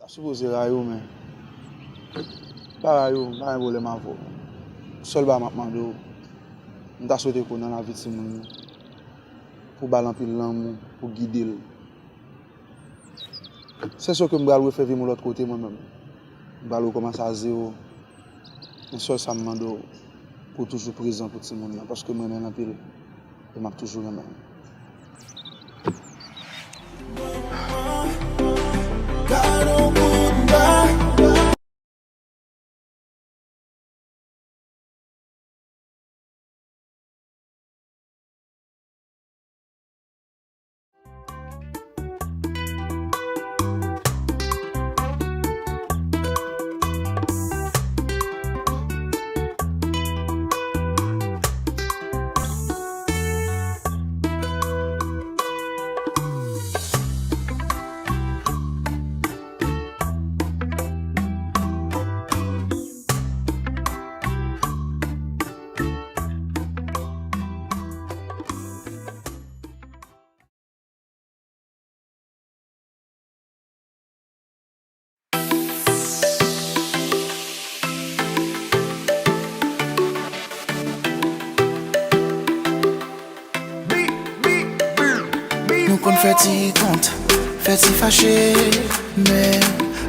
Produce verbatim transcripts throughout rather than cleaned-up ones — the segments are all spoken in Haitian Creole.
Sipoze rayi w, men pa rayi w, m pa gen pwoblèm avè w. Sèl bagay m ap mande w, m ta swete ke w nan lavi timoun yo, pou w ba l anpil lanmou, pou w gide l. Se sè ke m pral refè vi m yon lòt kote mwen menm. M pral rekòmanse a zewo. Men sèl sa m mande w, pou w toujou prezan pou timoun nan, paske m renmen l anpil, e m ap toujou renmen l. Nou konn fè ti kont, fè ti fache, men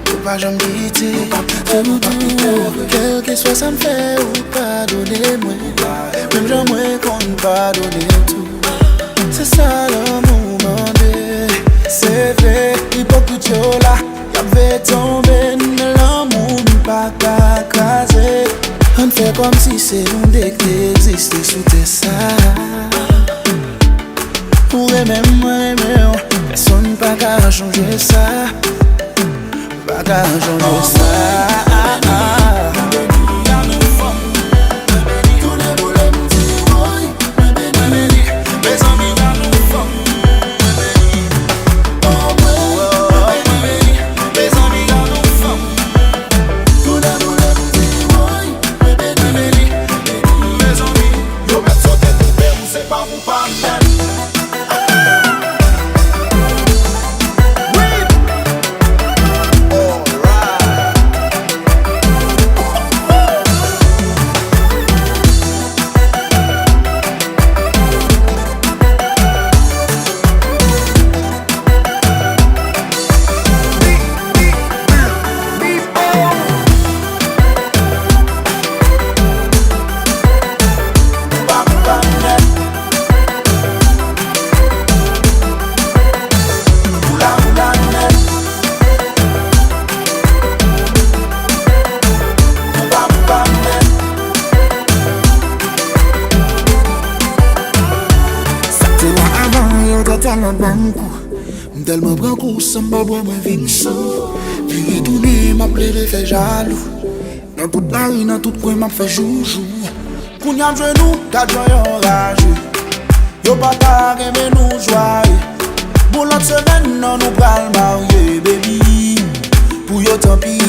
nou pa janm kite. Nou pa kite, nou pa kite. Kèlkeswa sa m fè, ou padone mwen, menm jan mwen konn padone w tou. Se sa lanmou mande. Se vre, ipokrit yo la, y ap veye tonbe n, lanmou n pa ka kraze. Ann fè kòmsi se nou de k te egziste sou tè sa. Ou renmen m, mwen renmen w, pèsonn pa ka chanje sa. Pa ka chanje sa. Sa k te la avan yo te tèlman ban m kou. M tèlman pran kou, san m pa bwè, mwen vin sou. Vire tounen, m ap plede fè jalou. Nan tout lari, nan tout kwen, m ap fè joujou. Kounye a m jwenn ou, gad jan yo raje. Yo pa ta renmen nou jwaye. Bon, lòt semèn nan, nou pral marye, baby. Pou yo, tanpi.